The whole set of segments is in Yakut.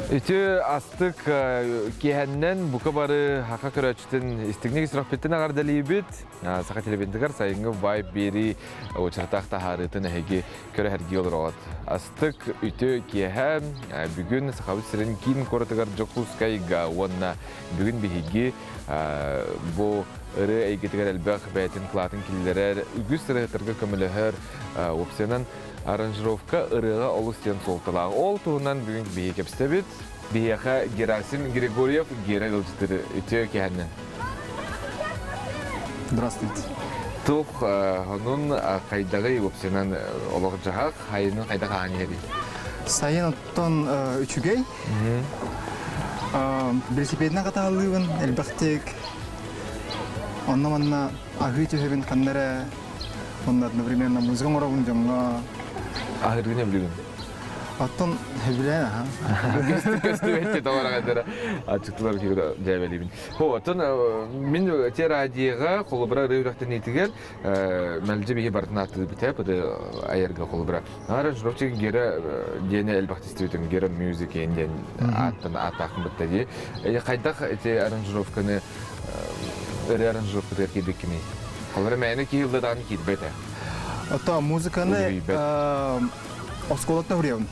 Үтүө астык киэһэннэн бука бары хака көрөөччүтүн истиҥник сүрэхпиттэн эҕэрдэлиибит. Саха телевизорыгар сайыҥҥы вайб биэрии уочаратаах таһаарыытын эһиги көрө сэргии олороҕут. Астык үтүө киэһэ бүгүн Сахабыт сирин киин куоратыгар Дьокуускайга уонна бүгүн биһиги бу ырыа эйгэтигэр элбэх бэйэтин кылаатын киллэрэр, үгүс ырыаһыттарга көмөлөһөр, уопсайынан аранжировка ырыаҕа олус диэн суолталаах. Ол туһунан бүгүн биһиги кэпсэтэбит. Биһиэхэ Герасим Григорьев Гера ыалдьыттары үтүө киэһэннэн. Здравствуйте. Туох онун хайдаҕый уопсайынан олох-дьаһах хайынын хайдах аан иһэрий? Сайын оттон үчүгэй. Велосипединэн хатааллыыбын элбэхтик. Онно-манна аһыы түһэбин ханна эрэ. Онно одновременно музыка оҥоробун дьоҥҥо. Аһыыргын сөбүлүүгүн? Оттон сөбүлээн аха. Көстүбэт тоҕо аччыктылар дьээбэлиибин. Оттон мин те радиоға холобура ырыа үрэхтэниитигэр мэлдьи биһи барытын ааттыыбыт айарга холобура аранжировщик Гера диэни элбэхтик истибитим Гера Music диэн ааттан ааттаахпын бытта дии хайдах ити аранжировканы ырыа аранжировкатыгар киирбиккиний холобура мээнэ киһи ылла даҕаны киирбэт ээ Ото музыканы оскуолаттан суруйабын.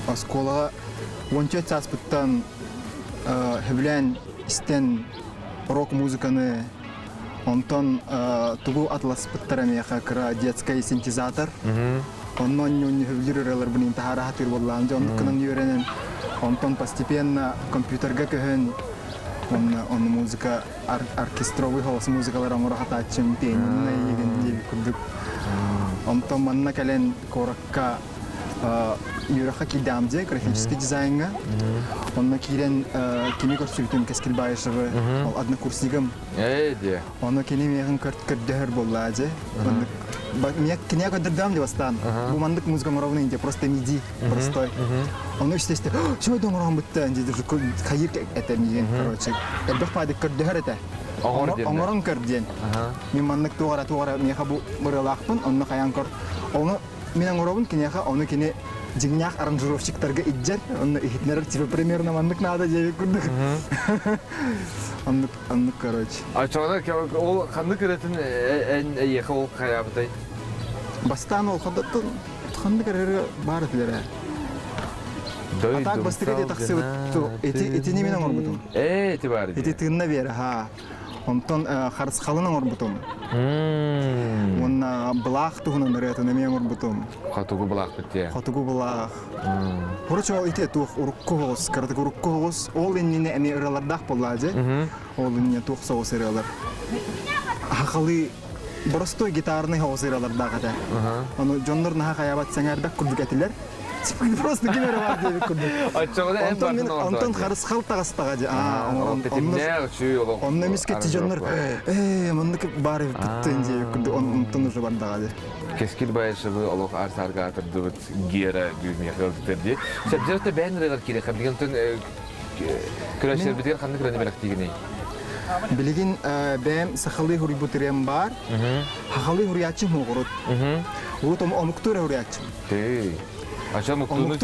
Оскуолаҕа 14 сааспыттан сөбүлээн истэн рок-музыканы Онтон тугу атыласпыттара миэхэ кыра детский синтезатор. Онно онньуу ырыаларбын таһаара сатыыр буоллаҕым. Дьэ оннук гынан үөрэнэн, онтон постепенно компьютерга көһөн, онно онно музыка оркестровый голос музыкалар оҥоро сатааччым, пианино игин диэбит курдук. Онтон манна кэлэн куоракка үөрэххэ киирдэҕим дьэ, графический дизайҥҥа. Онно киирэн кими көрсүбүтүм Кэскил Баишевы, ол однокурснигым. Ээ диэ. Ону кини миэхин көрдөһөр буоллаа дьэ. Маннык кинигэ көрдөрдөҕүм дии бастаан. Бу маннык музыка оҥоробун инде просто миди простой. Ону истэ-истэ чего да оҥорон бүтта дии хайыр этэ миигин короче. Элбэх паадык көрдөһөр этэ. Оҥорон көр диэн. Мин маннык туох эрэ туох эрэ миэхэ бу ырыалаахпын, онно хайаан көр. Ону Мин оҥоробун киниэхэ, ону кини дьиҥнээх аранжировщиктарга илдьэр, онно иһитиннэрэр типа примерно маннык наада диэбит курдук. Оннук, оннук короче. Оччоҕуна ол ханнык ырыатын эн эйиэхэ ол хайаабытай? Бастаан ол ханнык ырыа баар этилэр ээ. А так бастакы ити тахсыбыт ити итини мин оҥорбутум. Ээ ити баар Ити тыынна биэрэ ха. Онтон харысхалын оҥорбутум. Уонна былаах туһунан ырыатын эмиэ оҥорбутум. Хотугу былаахпыт диэ. Хотугу былаах. Короче, ол ити туох урукку соҕус, кыратык урукку соҕус. Ол иннинэ эмиэ ырыалардаах буоллаа дьэ. Ол иннинэ туох соҕус ырыалар. Хахалыы боростой гитарный соҕус ырыалардаах этэ. Ону дьоннор наһаа хайаабат сэҥээрбэт курдук этилэр. Просто ким эрэ бар диэбит курдук. Оччоҕуна эн Онтон мин бардын оҥордо онтон харысхал таҕыстаҕа дьэ. Аа, оҥорон тэтимнээх үчүгэй олох. Онно эмискэ дьоннор ээ маннык баар эбиппиттэн диэбит курдук онтон уже бардаҕа дьэ. Кэскил Баишевы олох аар-саарга аатырдыбыт Гера бүгүн ыалдьыттар дии. Сөпсөстө бэйэн ырыалар киириэххэ билигин онтон көрөөччүлэрбитигэр ханнык ырыаны бэлэхтиигиний? Билигин бэйэм сахалыы суруйбут ырыам баар. Сахалыы суруйааччым уоҕурут. Урут омуктуу эрэ суруйааччым. Тыы. Ача омуктууну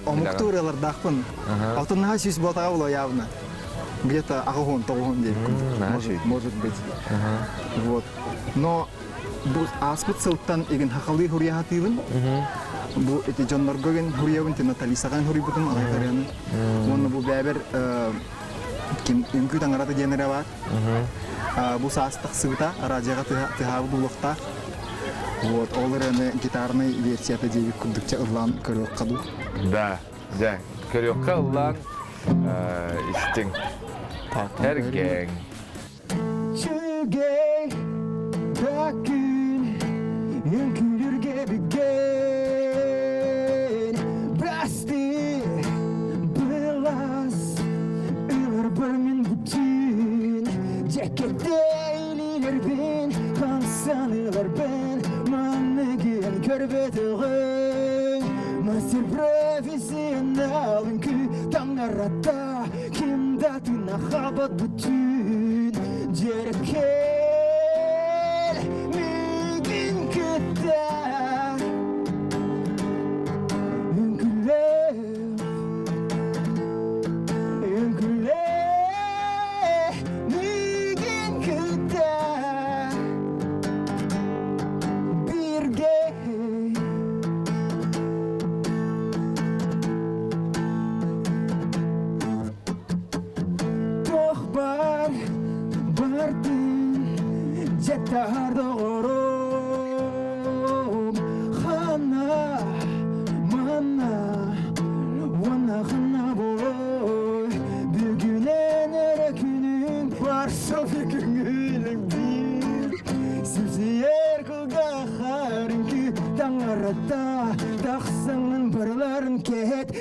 Омуктуу ырыалардаахпын. Алтын наһаа сүүс буолтаҕа буолуо явно. Где-то аҕыс тоҕуһун диэбит курдук. Может, может быть. Вот. Но бу ааспыт сылтан игин хахалыы хуруйаһатыыбын. Бу ити дьоннорго игин хуруйабын, ти Наталисаҕа хуруйбутум аҕай Уонна бу бэбэр ким үҥкүү таҥарата диэн эрэ баар. Бу саас тахсыбыта, радиоҕа тыһаабыт буолуохтаах. Вот, ол эрээри гитарнай версията диэбит курдук ыллаан көрүөххэ дуу. Да, дьэ, көрүөххэ ыллаан истиҥ. Эргэҥ. Чүгэй бөкүн үҥкүүлүргэ бүгэн Прости, былас ыларбар мин бүтүн Дьэккэтэй илиилэрбин хамсаныыларбын манныгын көрбөтөҕүҥ Мастер профессионал үҥкүү таҥарата ким да тыынахабат бүтүн Дьэрэкэл миигин кытта үҥкүүлээ.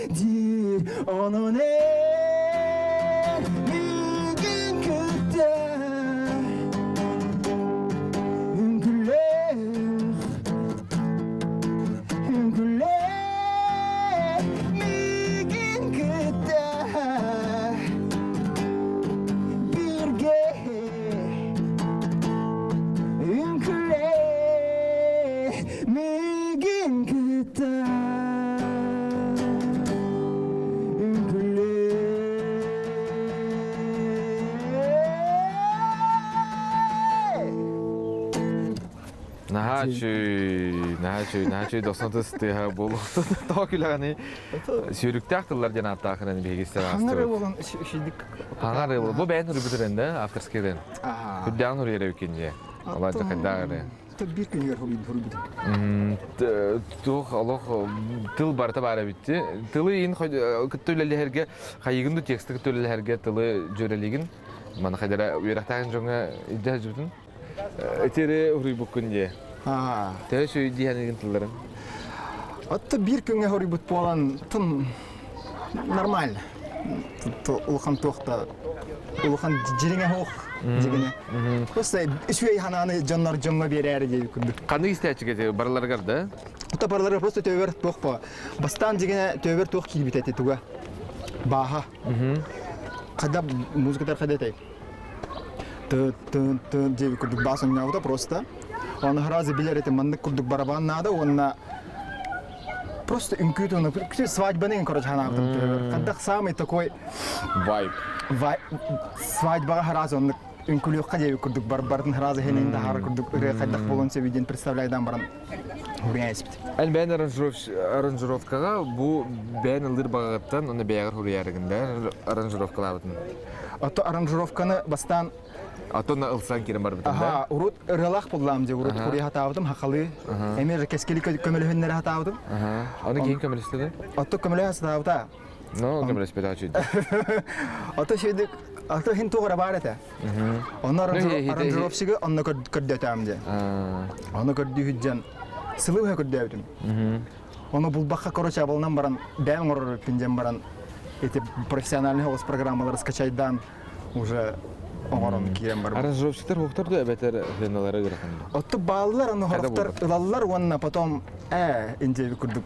диир Онон эн миигин кытта үҥкүүлээх үҥкүүлээх миигин кытта бииргэ үҥкүүлээх миигин кытта үҥкүүлээ. Наһаа үчүгэй, наһаа үчүгэй, наһаа үчүгэй дохсун тыс тыаһа буолуохтун. Тоҕо күлэҕиний? Сүүрүктээх тыллар диэн ааттаахынан биһиги истэн Хаҥар аастыбыт. буолан үчүгдүк. Хаҥар буолан. Бу бэйэн суруйбут да, авторский рен. Үрдэҕин суруйар эбиккин дьэ. Олар дьахайдаах эрэ. Биир күнүгэр суруйбутум. Туох олох тыл барыта баар эбитти. Тылы иин кытта үлэлэһэргэ, хайыгын да тексты кытта үлэлэһэргэ тылы дьүөрэлигин. Маны хайдара үөрэхтээхин дьоҥҥо илдьэ сылдьыбытын. Этири уруйбуккун дии. Төһө сүүй диэхэнигин тылларын? Отто биир күҥҥэ хоруйбут буолан тым нормально. Улахан туох да улахан дьириҥэ суох дьигинэ. Просто үчүгэй ханааны дьоннор дьоҥҥо биэрээри диэби курдук. Ханнык истээччигэ барыларыгар да? Ото барыларыгар просто төбөр туох по. Бастаан дьигинэ төбөр туох киирбит эти туга. Бааха. Когда музыкатар хадетай. Ты диэби курдук баас оҥнаабыта просто. Оны сразу билэр этим маннык курдук барабан надо уонна просто үҥкүү туһунан свадьбаны короче ханаабытым хандах самый такой вайб свадьбаҕа сразу оннук үҥкүлүөххэ диэби курдук бар бардын сразу хенин даһара курдук ырыа хайдах буолуон сөбүй диэн представляйдан баран хуруйан испит. Эн бэйэн аранжировкаҕа бу бэйэн ыллыыр баҕаҕыттан уонна бэйэҕэр хуруйаарыгын да аранжировкалаабытын? Ото аранжировканы бастаан Атын ылсан киирэн барбытым да? Урут ырыалаах буллаам дии, урут хуруйа хатаабытым, хахалыы. Эмиэ же кэскили көмөлөһүннэри хатаабытым. Аны киин көмөлөстө да? Ото көмөлөһө сатаабыта. Но көмөлөспөтө ачыйды. Ото шүйдүк, ото хин туох эрэ баар этэ. Онно аранжировщигы онно көрдөтөм дии. Ону көрдүү сылы быһа көрдөөбүтүм. Ону булбахха короче абалынан баран бэйэм оҥорор эбиппин диэн баран эти профессиональный голос программалары скачайдаан уже оҥорон киирэн барбыт. Аранжировщиктар хуохтар да эбэтэр хреналары ыарахан да? Отту бааллар, аны хорохтор ылаллар уонна потом индиэби курдук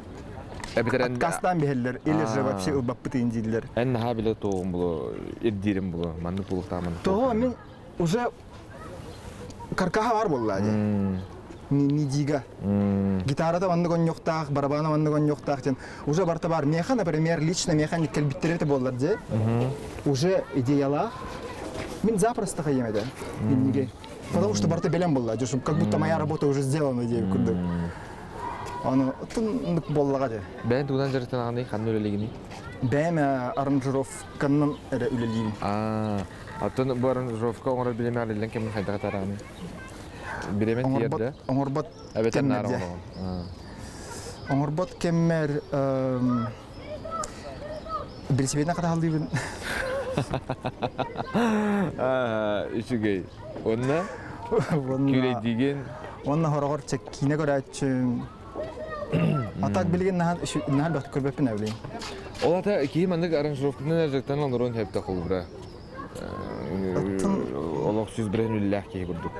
Эбэтэр откастаан биһэллэр или же вообще ылбаппыт индииллэр. Эн наһаа билэ туоҕум булу, ирдиирим булу, маннык булуктаамын. Тоҕо мин уже каркаһа бар буолла дии. Мидига. Гитарата маннык онньуохтаах, барабана маннык онньуохтаах диэн уже барыта бар. Меха, например, лично меха кэлбиттэрэ это буоллар дии. Уже идеялаах. Мин запросто хайым этэ. Инниге. Потому что барыта белем буолла. Как будто моя работа уже сделана диэбит курдук. Аны тыннык буоллаҕа дии. Бэйэн тугунан дьарыктанаҕыный, ханна үлэлиигиний? Бэйэм аранжировканан эрэ үлэлиибин. Оттон бу аранжировка оҥорор билимэ арыллан кэмин хайдах атаараҕыный? Бириэмэн тиийэр да? Оҥорбот Эбэтэр наар кэммэр оҥороҕун. Оҥорбот кэммэр велосипединэн хатаһаллыыбын. Үчүгэй. Уонна күүлэйдиигин. Уонна хороҕор киинэ көрөөччүм. А так билигин наһаа наһаа элбэхтик көрбөппүн ээ билигин. Ол ата киһи маннык аранжировканан дьарыктанан олоруон сөптө холобура. Олох сүз бирэн үллээх киһи курдук.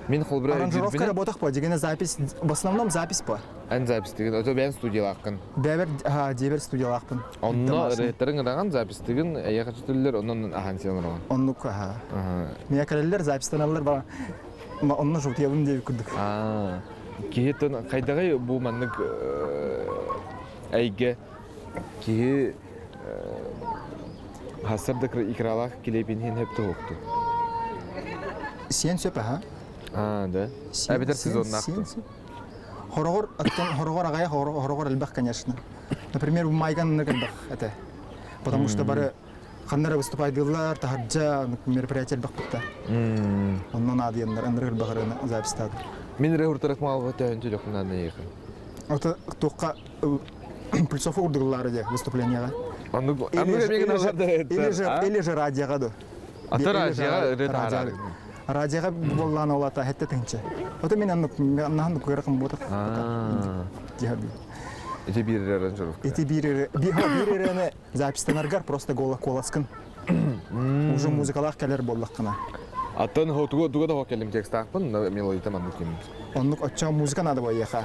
Мин холобура Аранжировка работах по, дигене запись, в основном запись по. Эн запись тыгын, ото бэйэн студиялааххын. Бэбер, дебер студиялаахпын. Онно ырыһыттарыҥ ыраҕан запись тыгын эйиэхэ түллэр, онон ахан сиэн олороҕун. Оннук, аха. Мия кэлэллэр, запистаналлар, бара онно жутуйабын диэбит курдук. Киһи тон хайдаҕый бу маннык эйгэ киһи хассар да икралаах килиэпин иһин хөп туһукту. Сиэн сөп аха. Аа, да. Эбэтэр сезоннаах. Хороҕор оттон хороҕор аҕайах хороҕор элбэх, конечно. Например, майган элбэх этэ. Потому что бары ханна эрэ выступайдыыллар, таһырдьа мероприятие элбэх бутта. Онно наадыйаннар, ынырык элбэх ырыаны записьтаатым. Мин ырыа уртарах маалга төһөн төлөхүнэн эйиэхэ. Ото туохха Пыльцову урдугуллаары дии выступлениеҕа. Оннук Или же радиоға ду. Ата радиоға ырыа таһаарар. Радиоға буоллаан олата хетте тыһынча. Ото мен аннык наһан куйракым буотах. Ити биир аранжировка. Ити биир биир ырыаны запистанаргар просто голос-куоласкын. Уже музыкалаах кэлэр буоллаххына. Аттан тугу тугу да кэлим текстаахпын, мелодията маннык ким. Оннук оччо музыка надо буойаха.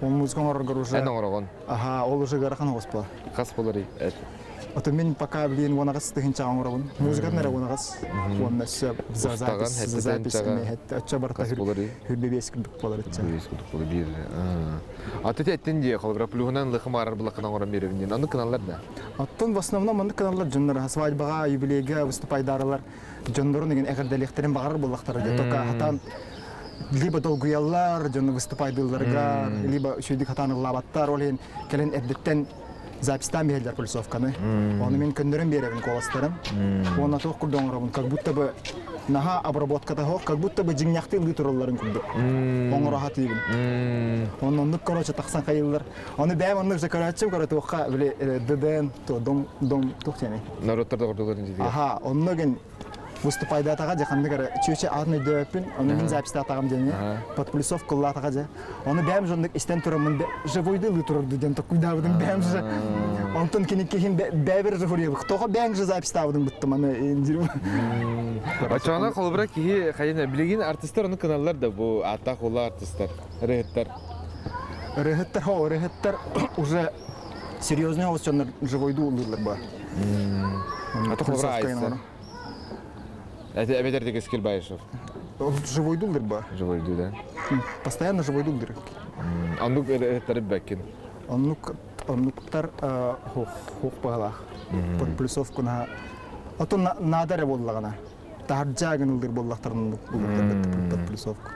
Ол музыка оҥороргор уже. Эн оҥороҕун. Аха, ол уже ыарахан оҕуспа. Хас боларый? Ото мин пока блин уонаҕас тыһынчаҕа оҥоробун. Музыкатын эрэ уонаҕас. Уонна өссө за запись, за запись эмиэ оччо барыта хүрбэ биэс курдук буолар иччэ. Биэс курдук буолар биир. А ты эттин дии, холобура плюһунан лыхым аарар булаккын оҥорон биэрэбин диэн. Оннук гыналлар да? Оттон в основном оннук гыналлар дьоннор свадьбаҕа, юбилейга выступайдарылар дьоннорун игин эҕэрдэлиэхтэрин баҕарар буоллахтара дии. Только хатан либо долгуйаллар, дьону выступайдыылларыгар, либо үчүгэйдик хатан ыллаабаттар, ол иһин кэлин эрдэттэн записьтаан биһэллэр плюсовканы. Ону мин көннөрөн биэрэбин куоластарын. Уонна туох курдук оҥоробун, как будто бы наһаа обработката суох, как будто бы дьиҥнэхтик ылыы туралларын курдук. Оҥоро сатыыбын. Онно оннук короче тахсан хайыллар. Ону бэйэм оннук же көрөөччүм, короче туохха били ДДН, то дом дом туох диэний? Народтар доҕордууларын дьиэтигэр. Аха, онно гин выступайдаатаҕа дьэ ханнык эрэ чүөчэ аатын өйдөөбөппүн, ону мин записьтаатаҕым диэни под плюсовку ыллаатаҕа дьэ. Ону бэйэм дьоннук истэн тураммын живойды ылыы турарду диэн токкуйдаабытым бэйэм же. Онтон кини киһим бэйбэр же хуруйабык. Тоҕо бэйэҥ же записьтаабытым быттым аны индирим. Оччоҕуна холобура киһи хайын билигин артистар ону кыналлар да бу ааттаах уолла артистар, ырыһыттар. Ырыһыттар, хо, ырыһыттар уже серьезный оҕус дьоннор живойду ыллыыллар ба. Аты холобура Айса. Эбэтэр Кескил Баишев. Живойду ыллыр ба. Живойду, да. Постоянно живойду ыллыр. Оннук ырыһыттары бэккин. Оннук оннуктар хух баалаах. Под плюсовку на Отон наада эрэ буоллаҕына. Таһырдьа гыныллыр буоллахтарын под плюсовку.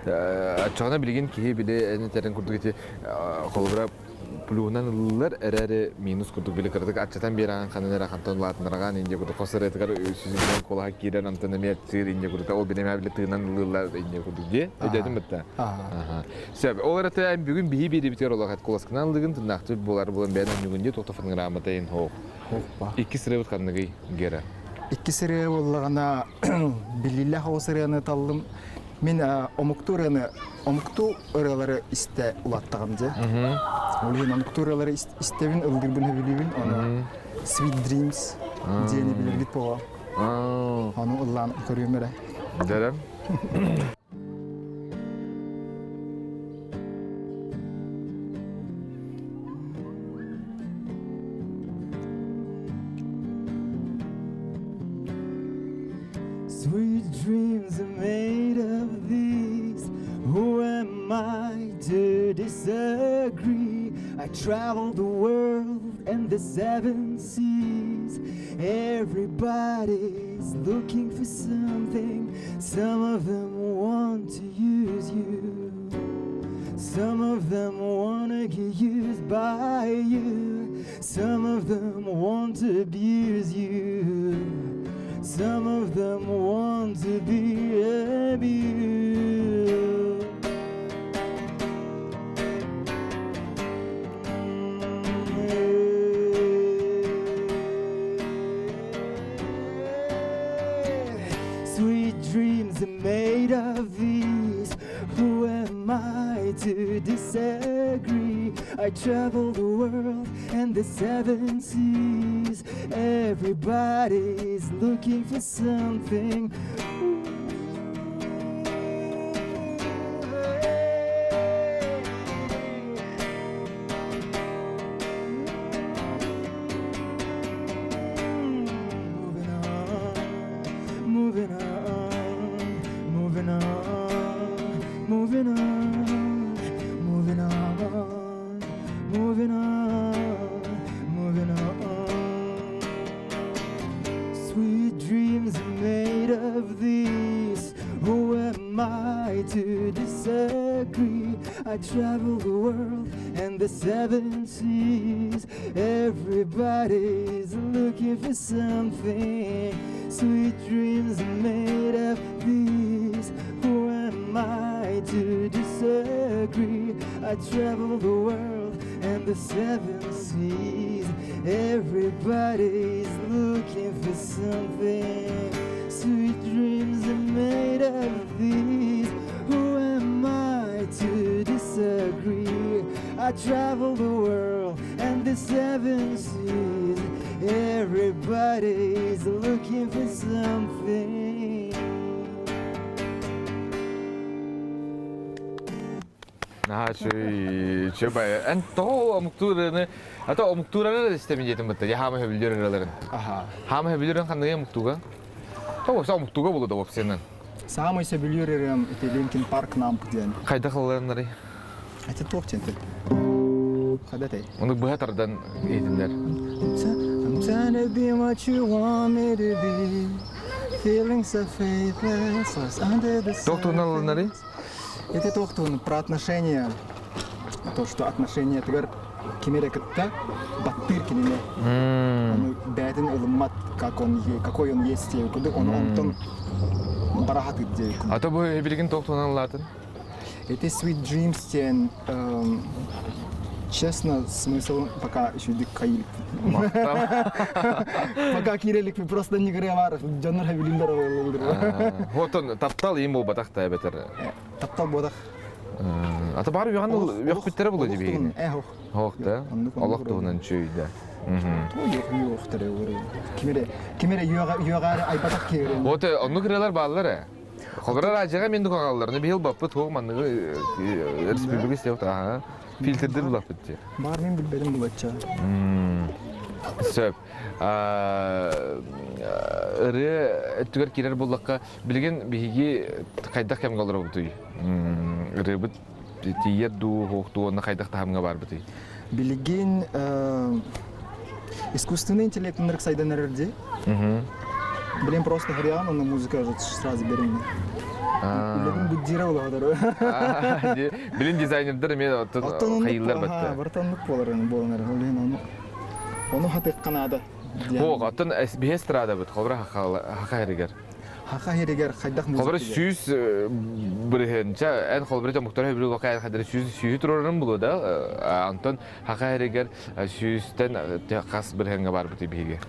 Оччоҕуна билигин киһи били эн этэрин курдук ити холобура плюһунан ылыллар эрээри минус курдук били кыратык аччатан биэрэҕин ханан эрэ хантан улаатыннараҕаан инде курдук хос ырыатыгар сүзүнэн куолаһа киирэн онтон эмиэ аччыыр инде курдук ол бинимэ били тыынан ылыыллар инде курдук дии өйдөөтүм бытта сөп ол эрэ эн бүгүн биһи биэрибитигэр олох эт куоласкынан ыллыгын тыннаахтык буолар буолан бэйэн онньугун дии туохта фонограммата хоох иккис ырыабыт ханныгый Гера Иккис ырыа буоллаҕына биллиилээх оҕус ырыаны таллым. Мин омуктуу ырыаны омуктуу ырыалары истэ улааттаҕым дьэ. Ол иһин омуктуу ырыалары истэбин, ыллыырбын сөбүлүүбүн. Ону Sweet Dreams диэни билэргит буолуо. Ону ыллаан көрүөм эрэ. Дэрем. Sweet dreams are made of these. Who am I to disagree? I travel the world and the seven seas. Everybody's looking for something. Some of them want to use you. Some of them wanna get used by you. Some of them want to abuse you. Some of them want to be abused. Sweet dreams are made of these. Who am I to disagree? I travel the world and the seven seas. Everybody's looking for something. Moving on, moving on, moving on, moving on, moving on, moving on, moving on. Sweet dreams are made of these. Who am I to disagree? I travel the world and the seven seas. Everybody's looking for something. Sweet dreams are made of these. Who am I to disagree? I travel the world and the seven seas. Everybody's looking for something. Sweet dreams are made of these. Who am I to disagree? I travel the world and the seven seas. Everybody's looking for something. Наһаа үчүгэй, үчүгэй. Эн тоҕо омуктуураны, ата омуктуураны да истэбин диэтим бытта. Я хаама хөбүлүөр ыраларын. Аха. Хаама хөбүлүөрүн ханныгы омуктууга? Тоҕо омуктууга булу да вовсенан. Саамай сөбүлүүр ырыам ити Linkin Park Numb диэн. Хайдах ылланнарый? Ити туох диэн Хадатай. Ону быһа тардан иһитиннэр. I'm trying to be what you want me to be. Feeling so faithless, lost under the Туох туһунан ылланарый? Ити туох туһунан про отношения. То, что отношения тыгар ким эрэ кытта баттыыр кинини. Ону бэйэтин ылыммат, как он, какой он есть диэбит курдук, ону онтон барахатыыр диэбит А то бу билигин туох туһунан ыллаатын? Ити Sweet Dreams диэн, честно, смысл пока еще кайылик. Пока киирелик просто не говоря дьоннор билимдер олороллор. Хотон таптал им буолбатах та эбэтэр. Таптал буолбатах. Ата бары үөҕэн үөхпүттэрэ буолуо дии Э, ох. Ох да. Олох туһунан чүйдэ. Кимере кимере үөҕээри айбатах киирин. Вот оннук ырыалар бааллар ээ. Холобура радиоҕа мен дукагалларны быйыл баппыт туох манныгы республика истиэхт аха фильтрдир булаппыт дии. Баар мен билбэтим булачча. Сөп. Ырыа өттүгэр киирэр буллахха билигин биһиги хайдах кэмҥэ олоробутуй? Ырыабыт тиийэр дуу, суох дуу, уонна хайдах таһымҥа баарбытый? Билигин искусственный интеллект ынырык сайдан эрэр дии. Блин, просто хрян, он музыка уже сразу берем. Үлэбин буддира улаҕадар. Билин дизайнердар эмиэ хайыылар батта. Барыта оннук буолар буолан эрэр. Ол иһин ону ону хатыахха наада. Суох, оттон биһи эстрадабыт, холобура хаха эригэр. Хаха эригэр хайдах музыка? Холобура сүүс бырыһыанча, эн холобура омуктар хөбүлү улахан хайдары сүүс сүүһү турарым булу да, онтон хаха эригэр сүүстэн хас бырыһыаҥҥа барбыты биһиги.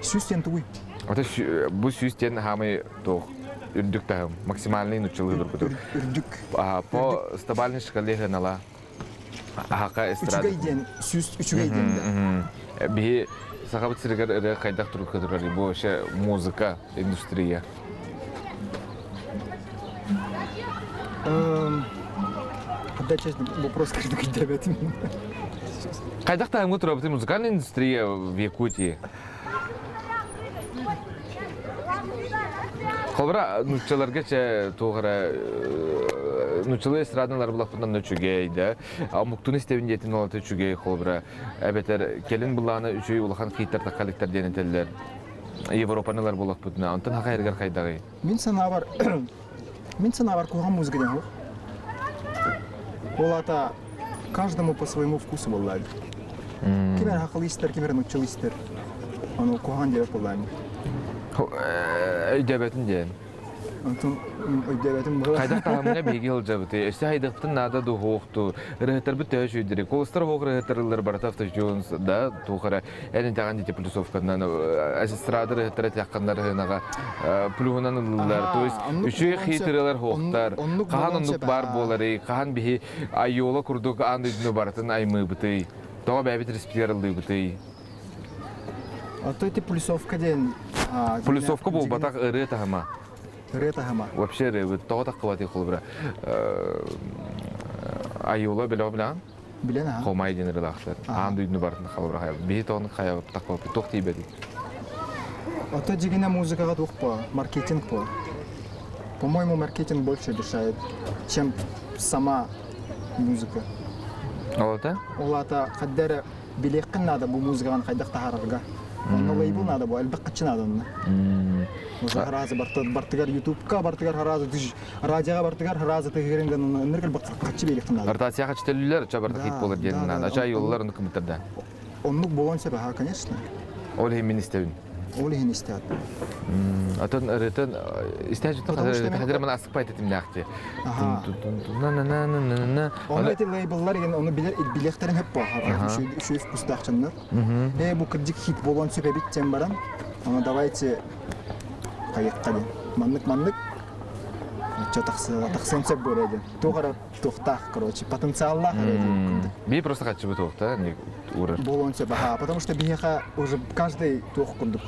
Сүүс диэн тугуй? Ото бу сүүс диэн хаамай туох үрдүк таһым, максимальный нуччалыы турбуту. Үрдүк. По стабальной шкале ханала. Аһака эстрада. Үчүгэй диэн, сүүс үчүгэй диэн да. Биһи Сахабыт сиригэр ырыа хайдах турукка турар бу вообще музыка индустрия. Да, честно, вопрос каждый диабет. Хайдах таһымҥа турабытый музыкальная индустрия в Якутии? Холобура, нууччаларга чэ туох эрэ нууччалыы эстрадалар булахпытынан үчүгэй да, омуктуун истэбин диэтин олото үчүгэй холобура, эбэтэр кэлин былаана үчүгэй улахан хиттэр таххаликтар диэн этэллэр. Европанылар булахпытына, онтон хаха эргэр хайдаҕый? Мин санаабар мин санаабар куһаҕан музыка диэн суох. Ол аата каждому по своему вкусу буоллаҕа. Ким эрэ хахалы истэр, ким эрэ нуччалыы истэр. Ону куһаҕан диэбэт буоллаҕым. Өйдөөбөтүн диэн. Онтон өйдөөбөтүм быһа. Хайдах таһымҥа биһиги сылдьабытый? Өссө хайдахпытын наада дуһуохту. Ырыһыттарбыт төһө үчүгүйдэрий? Куоластар оһох ырыһыттарыллар барыта автотюн да туох эрэ эн итэҕэн дити плюсовканан эстрада ырыһыттара этиэхханнар ырыһынаҕа плюһунан ыллылар. То есть үчүгэй хит ырыалар хоохтар. Хаһан оннук баар буоларый? Хаһан биһи айола курдук аан дойдуну барытын аймыыбытый? Тоҕо бэйэбит респектер ыллыыбытый? А то эти плюсовка диэн Плюсовка буолбатах ырыа таһыма. Ырыа таһыма. Вообще ырыабыт тоҕо таххыбатый холобура Айула билэҕэ билэҕин? Билэн аха. Хомай диэн ырыалаахтар. Аан дойдуну барытын холобура хайа. Биһи тоҕону хайа таххыбаппыт туох тиийбэтий? Ото дьигинэ музыкаҕа туох по маркетинг по. По-моему, маркетинг больше решает, чем сама музыка. Ол Ол аата хадда эрэ билиэххин наада бу музыкаҕын хайдах таһаарарга. Онно лейбл наада бу, элбэх хаччы наада онно. Уже харазы бартыгар ютубка бартыгар харазы радиоға бартыгар харазы тыгырын гынан ыныргыл хаччы биэриэххин наада. Ротация хаччы ча барта хит болар диэн наада. Ача юллар ону кымыттарда. Оннук болон сөп аха, конечно. Ол иһин мин истэбин. Ол иһин истэт. Атын ырытын истээччитин хадыр мана асыкпайт этимнээхти. Оны эти лейбллар деген оны билер билехтерин хөп бу. Үшүй вкустаах чаннар. Э бу кырдьык хит болон сөп эбит тем баран. Оны давайте кайыкка ден. Маннык маннык. Оччо тахсыа тахсыан сөп буолуо диэн. Туох эрэ туохтаах, короче, потенциаллаах эрэ диэн курдук. Бии просто хаччыбы туохта урар. Буолуон сөп, аха, потому что биһиэхэ уже каждый туох курдук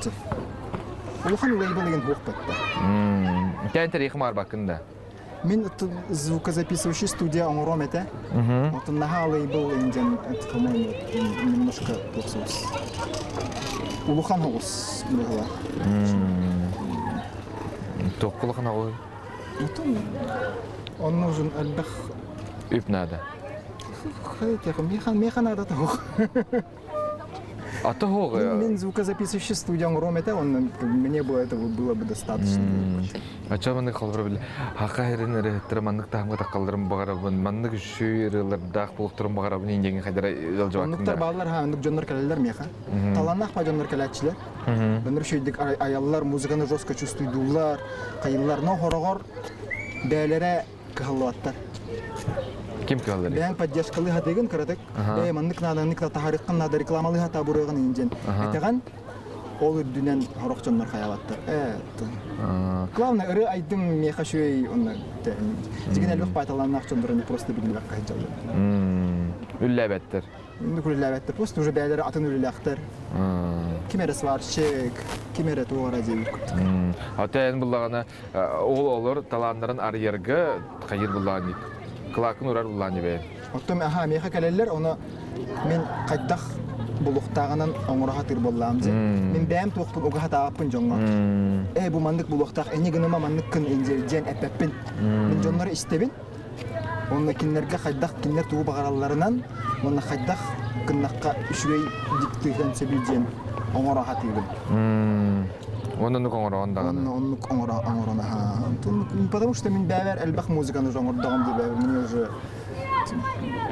Улахан лейбл деген суох бэтте. Тэн тарихы марбакын да. Мин звукозаписывающий студия оҥоруом этэ. Отон наһаа лейбл индиан, это, по-моему, немножко туох соҕус. Улахан оҕус быһыылаах. Туохка улахан оҕуй? Отон он нужен элбэх үп наада. Миэхэ миэхэ наада тоҕо. А то Мин звукозаписывающий студия оҥоруом этэ, онно мне бы этого было бы достаточно. Ача маннык холбор били хака херин ырыһыттара маннык таһымга таккалларын баҕарабын, маннык үчүгэй ырыалардаах булуктарын баҕарабын индиэҥи хайдара ыалдьыбаккын Оннуктар бааллар, ха, оннук дьоннор кэлэллэр миэхэ. Талааннаах ба дьоннор кэлээччилэр. Өнөр үчүгэйдик айаллар, музыканы жестко чувствуйдууллар, хайыллар. Но хороҕор бээлэрэ кыһаллыбаттар. Ким кыһаллар? Бэйэҥ поддержкалыы хатыгын кыратык, бэйэ маннык наада, маннык таһаарыаххын наада, рекламалыы хата буруйаҕын иһин диэн этэҕин, ол үрдүнэн сорох дьоннор хайаабаттар. Э, Главное, ырыа айдым миэхэ үчүгэй онно дьигин элбэх баайталааннаах дьоннор они просто биллибэккэ сылдьаллар. Үллээбэттэр. Инник үлэлээбэттэр. Просто уже бэйэлэрэ атын үлэлээхтэр. Ким эрэ сварщик, ким эрэ туох эрэ диэбит курдук. Ата эн буллаҕына ол олор талааннарын арыйарга хайыр буллаҕын кылаакын урар буллаҕын бэйэн. Оттон аха миэхэ кэлэллэр, ону мин хайдах булуохтааҕынан оҥоро сатыыр буоллаҕым дии. Мин бэйэм туохпун уга сатаабаппын дьоҥҥо. Ээ бу маннык булуохтаах, инньэ гыныма маннык гын диэн эппэппин. Мин дьоннору истэбин, Уонна кинилэргэ хайдах кинилэр тугу баҕаралларынан уонна хайдах гыннахха үчүгэй диктыыһыан сөбүй диэн оҥоро сатыыбын. Уонна оннук оҥороҕун даҕаны. Уонна оннук оҥоро оҥорон аһаа. Потому что мин бэйэбэр элбэх музыканы уже оҥордоҕум дии бэйэбэр мне уже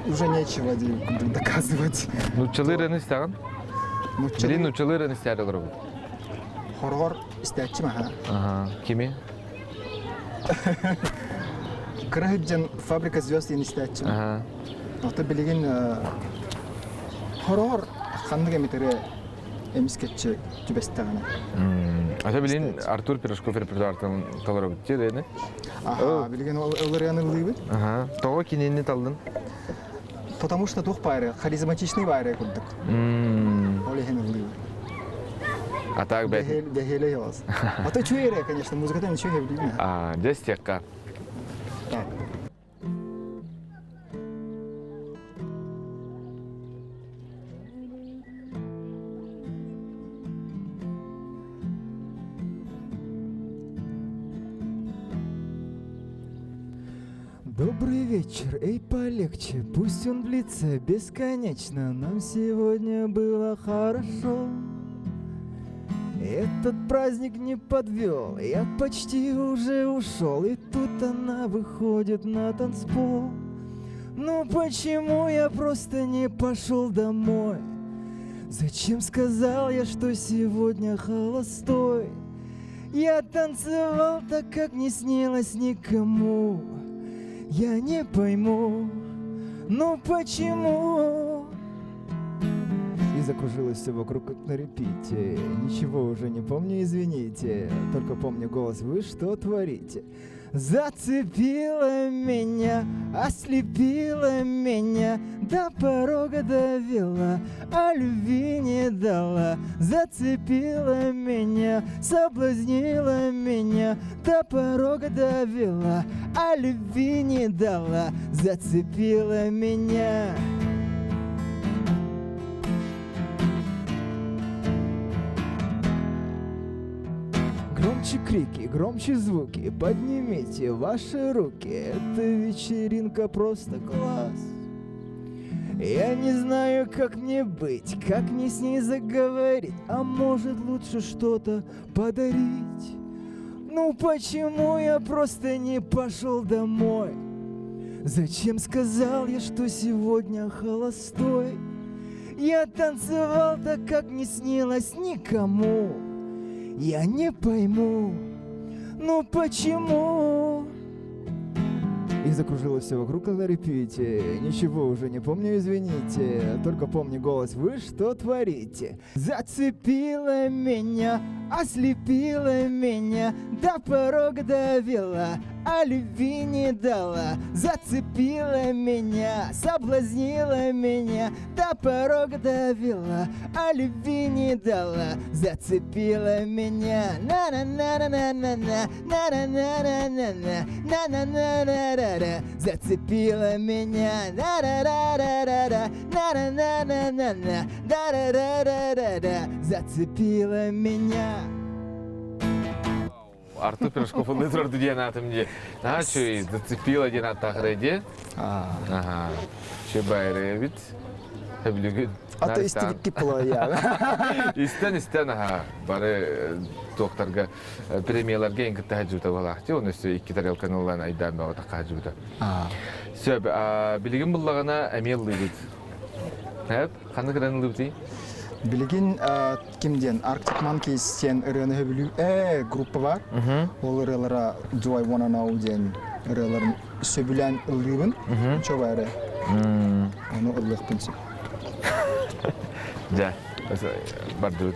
уже нечего дии доказывать. Нууччалыы ырыаны истэҕин? Билин нууччалыы ырыаны истээри олоробут. Хороҕор истээччим аһаа. Аха. Кими? Кыра сылдьан «Фабрика звезд» диэн истээччим. Ото билигин хороҕор ханнык эмит эрэ эмискэччи түбэстэҕинэ. Ата билин Артур Пирожков репертуартан толоробут дии Аха, билигин ол ырыаны ыллыыбыт. Аха. Тоҕо кинини таллын? Потому что туох баары, харизматичный баары курдук. Ол иһин ыллыыбын. А так бэт. Дэһиэлэй оҕус. А то үчүгэй эрэ, конечно, музыката ничего билбин. А, дьэ истиэххэ. Так. Добрый вечер, эй, полегче, пусть он длится бесконечно, нам сегодня было хорошо. Этот праздник не подвел, я почти уже ушел, и тут она выходит на танцпол. Ну почему я просто не пошел домой? Зачем сказал я, что сегодня холостой? Я танцевал так, как не снилось никому. Я не пойму, ну почему? И закружилось все вокруг, как на репите. Ничего уже не помню, извините. Только помню голос, вы что творите? Зацепила меня, ослепила меня, до порога довела, а любви не дала. Зацепила меня, соблазнила меня, до порога довела, а любви не дала. Зацепила меня. Громче крики, громче звуки, поднимите ваши руки. Эта вечеринка просто класс. Я не знаю, как мне быть, как мне с ней заговорить, а может лучше что-то подарить. Ну почему я просто не пошел домой? Зачем сказал я, что сегодня холостой? Я танцевал так, как не снилось никому. Я не пойму, ну почему? И закружилось все вокруг на репите. Ничего уже не помню, извините. Только помню голос, вы что творите? Зацепила меня, ослепила меня, до порога довела, а любви не дала. Зацепила меня, соблазнила меня, до порога довела, а любви не дала. Зацепила меня, на-на-на-на-на-на-на, на-на-на-на-на-на, на-на-на-на-на-на, зацепила меня, на-на-на-на-на-на, на-на-на-на-на-на, да-да-да-да-да-да, зацепила меня. Артур Пирожков ыллыы турар диэн аатым дии. Наһаа үчүгэй зацепила диэн ааттаах дии. Аха. Чебайры эбит. Хөбүлүгүн. А то истибикки пылая. Истен истен аха бары туохтарга премияларга эн кытта хаджыбыта буолаахти. Оны өссө икки тарелканы ылан айдаан баҕатахха хаджыбыта. Сөп, билигин буллаҕына эмиэ ыллыыбыт. Хэп, ханна кыран ыллыыбытый? Билигин ким диэн Arctic Monkeys диэн ырыаны сөбүлүү группа бар. Ол ырыалара Do I Wanna Know диэн ырыаларын сөбүлээн ыллыыбын. Чо баары. Ону ыллыахпын сөп. Дьэ, бардыбыт.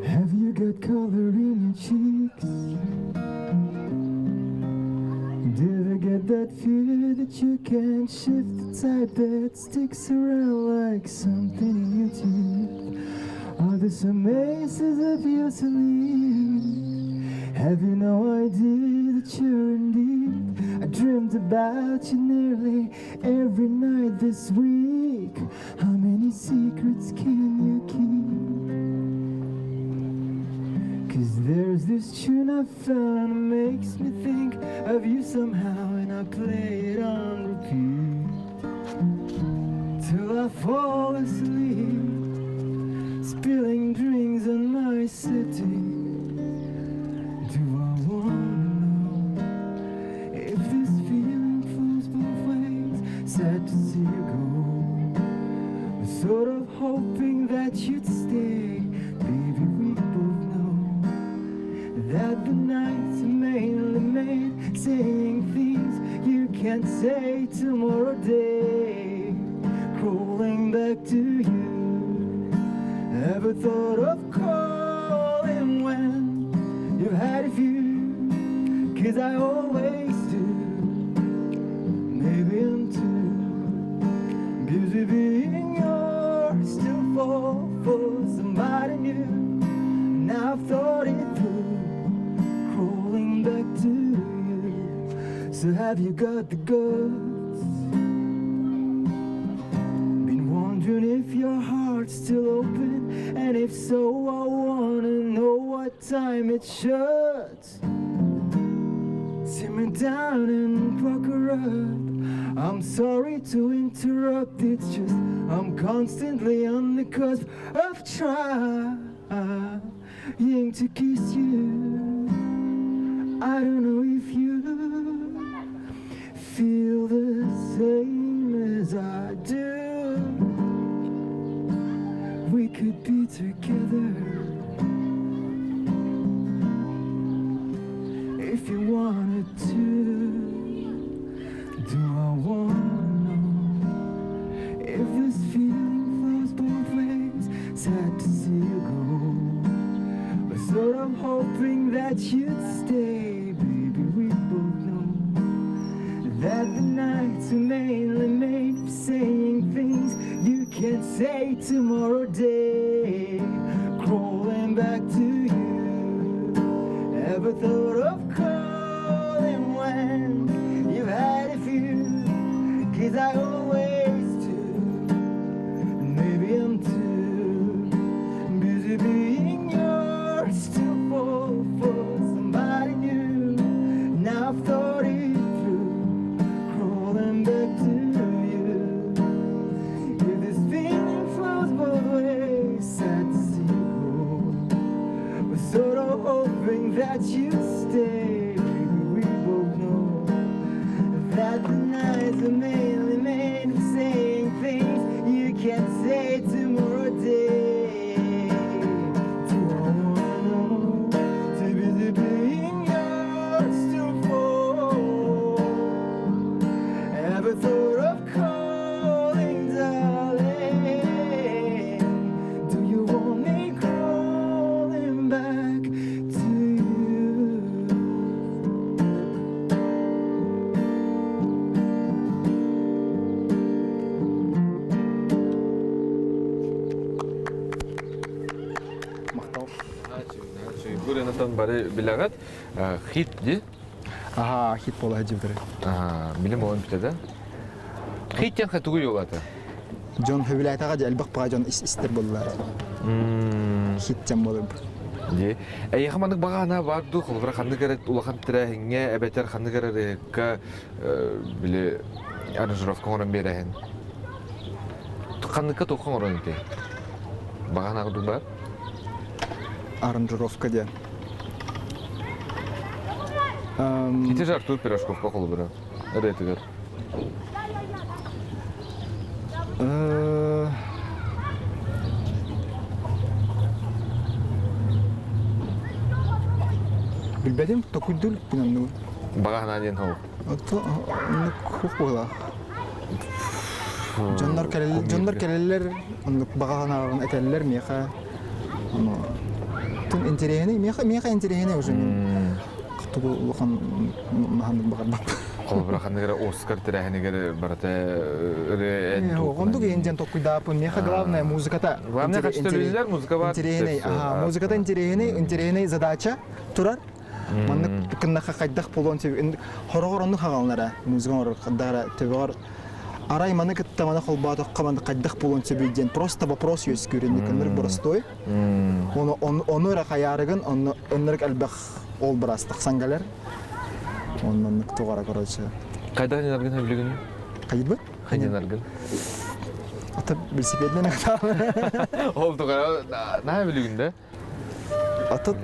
Have you got color in your cheeks? Do you get that fear that you can't shift the type that sticks around like something in your teeth? Are there some aces of you to leave? Have you no idea that you're in deep? I dreamed about you nearly every night this week. How many secrets can you keep? Cause there's this tune I found that makes me think of you somehow, and I play it on repeat till I fall asleep, spilling drinks on my city. Do I wanna know if this feeling flows both ways? Sad to see you go. Was sort of hoping that you'd stay. Baby, we both know that the nights are mainly made saying things you can't say tomorrow day. Crawling back to you. Ever thought of calling when you've had a few? Cause I always do. Maybe I'm too busy being yours to fall for somebody new. Now I've thought it through, crawling back to you. So have you got the guts? Been wondering if your heart's still open, and if so, I wanna know what time it shuts. Simmer down and pucker up. I'm sorry to interrupt, it's just I'm constantly on the cusp of trying to kiss you. I don't know if you feel the same as I do. We could be together if you wanted to. Do I wanna know if this feeling flows both ways? Sad to see you go, but sort of hoping that you'd stay. Baby, we both know that the nights are mainly made for saying things you can't say tomorrow day. Crawling back to you. Ever thought of calling when you've had a few? Cause I always do. Maybe I'm too busy being yours to fall for somebody new. Now I've thought it through, crawling back to you. If this feeling flows both ways, sad to see you go. Was sort of hoping that you'd stay. Baby, we both know that the nights are mainly made. билэҕит. Хит ди? Аха, хит буола сылдьыбытары. Билим буолан бүтэ да. Хит диэн тугу юлата? Дьон хөбүлээтаҕа дьэ элбэх баҕа дьон истэр буолла. Хит диэн буолар. Дии. Эйиэхэ маннык баҕа бар дуу, холобура ханнык эрэ улахан тэрээһиҥҥэ эбэтэр ханнык эрэ ырыаһыкка били аранжировка оҥорон биэрэһин. Ханныкка туохха оҥорон ити? Баҕа санаа курдук баар? Аранжировка диэн. Ити же Артур Пирожковка холобура ырыатыгар. Билбэтим, токуйдур гынанныбын. Баҕа санаа диэн ол. Оннук хух буолар. Дьоннор кэлэллэр, дьоннор кэлэллэр, оннук баҕа санааҕын этэллэр миэхэ. Ону тун интэриэһинэй, миэхэ миэхэ интэриэһинэй уже мин тугу улахан маһаннык баҕарбаппын. Холобура ханнык эрэ Оскар тэрээһинигэр барыта ырыа эн Оҕондук иһин диэн толкуйдааппын. Миэхэ главное музыката. Главное качество музыка бар. Интэриэһинэй, аха, музыката интэриэһинэй, интэриэһинэй задача турар. Маннык кыннаха хайдах буолуон сөп. Хороҕор оннук хаҕаланара музыка оҥорор хардара төбөҕөр арай маны кытта маны холбоотоххо маны хайдах буолуон сөбүй диэн просто вопрос үөскүүр инник ынырык боростуой. Ону ону эрэ хайаарыгын онно ынырык элбэх ол быраас тахсан кэлэр. Онно оннук тугара короче. Хайдах нинаргын хөбүлүгүн? Хайбыт? Хайдинаргын? Ата велосипединен Ол тугара наһаа билигин да? Атын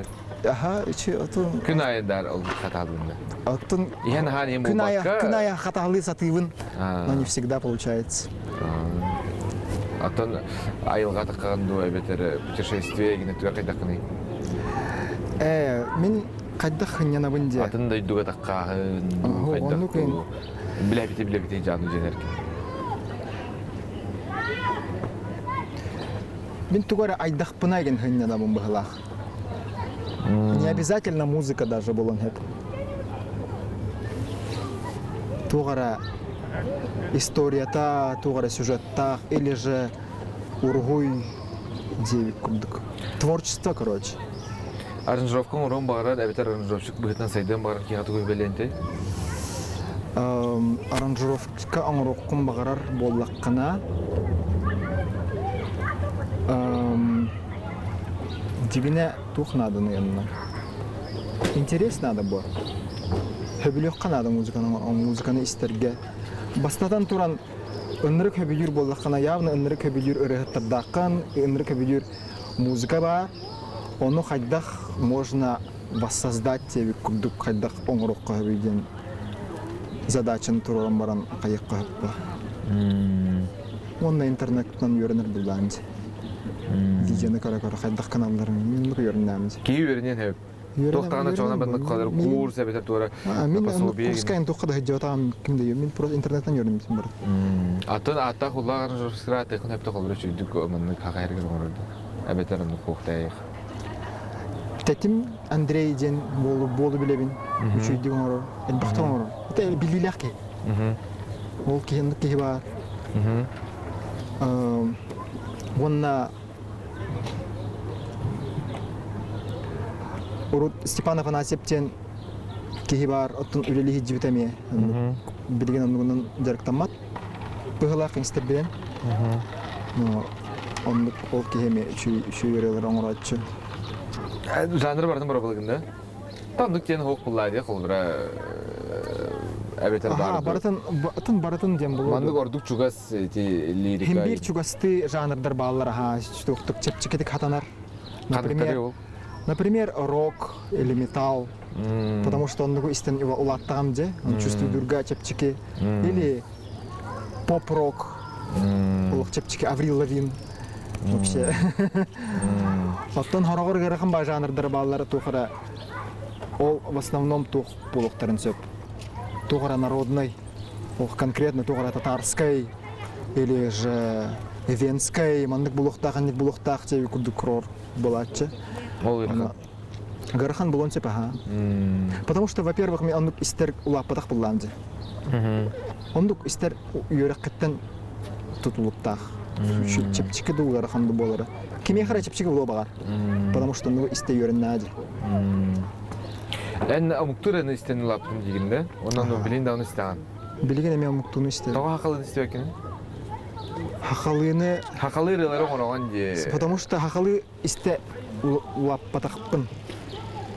аха ичи атын Күн айы дар ол хатаалыын атын Иһэн аһаан иһин күн айы буолбакка күн айы хатаалыы сатыыбын, но не всегда получается. Атын айылҕа таххаҕын дуо эбэтэр путешествие гинэ түгэх хайдаххыный? Э, мин хайдах хынньанабын диэ. Атын дойдуга таххааһын хайдах билэбити билэбити дьану дьэнэрки. Мин тугу эрэ айдахпына игин хынньанабын быһылаах. Не обязательно музыка даже буолан сөп. Туох эрэ историята, туох эрэ сюжеттаах или же уруһуй диэбит курдук. Творчество, короче. Аранжировка оҥоруон баҕарар эбэтэр аранжировщик быһыытынан сайдыан баҕарар киһиэхэ тугу сүбэлиэн Аранжировка оҥоруоххун баҕарар буоллаххына, дьиҥинэ туох нааданый онно? Интерес наада буо. Сөбүлүөххэ наада музыканы, музыканы истэргэ. Бастатан туран, ынырык сөбүлүүр буоллаххына, явно ынырык сөбүлүүр ырыаһыттардааххын, ынырык сөбүлүүр музыка баар. Ону хайдах можно воссоздать диэбит курдук хайдах оҥоруохха сөбүй диэн задачаны туруоран баран хайыахха сөп буо. Уонна интернеттан үөрэнэр буллаан дии. Видеоны көрө-көрө хайдах гыналларын миннук үөрэннээмин. Киһи үөрэниэн сөп. Туохтаҕына чоҕуна баннык халар курс эбэтэр туора Мин курска эн туохха да сылдьыбатаҕым ким да мин просто интернеттан үөрэммитим барыта. Атын ааттаах улаах аранжировщиктара тыхын өптө холбура чүйдүк маннык хахайаргын оҥорорду. Эбэтэр оннук хуохтайых. Тэтим Андрей диэн буолу буолу билэбин. Үчүйдүк оҥорор. Элбэхтик оҥорор. Это билиилээх киһи. Ол киһи оннук киһи баар. Уонна урут Степан Афанасьев диэн киһи баар, оттон үлэлии сылдьыбыта эмиэ. Билигин оннугунан дьарыктаммат. Быһылаах истэрбинэн. Оннук ол киһи эмиэ үчүгэй ырыалары оҥорооччу. Жанры барытын боробылыгын да? Тандык диэн хуох буллаа дии холбура эбэтэр Аха, барытын атын барытын диэн булуо. Маннык ордук чугас ити лирика. Хим биир чугастыы жанрдар бааллар аха, туохтук чэпчэкитик хатанар. Например, например, рок или металл. Потому что оннугу истэн улааттаҕым дьэ, он чувствуйдурга чэпчэки. Или поп-рок, олох чэпчэки Аврил Лавин вообще. Оттон хороҕор ыарахан баа жанрдара бааллара туох эрэ ол в основном туох буолуохтарын сөп. Туох эрэ народный, ох конкретно туох эрэ татарскай или же эвенскай маннык булуохтаах, аннык булуохтаах диэби курдук курор буолааччы. Ол ыарахан. Ыарахан буолуон сөп аха. Потому что, во-первых, мен оннук истэр улааппатах буллаам дьэ. Оннук истэр үөрэххиттэн тутулуктаах. Чэпчэки да ыарахан да буолара. Кимиэхэ эрэ чэпчэки буолуо баҕар. Потому что оннугу истэ үөрэннээ дьэ. Эн омуктуур аны истэн улааттым диигин да? Онон билин даҕаны истэҕин. Билигин эмиэ омуктууну истэбин. Тоҕо хахалыын истибэккин? Хахалыыны... Хахалыы ырыалары оҥороҕун дии. Потому что хахалыы истэ улааппатахпын.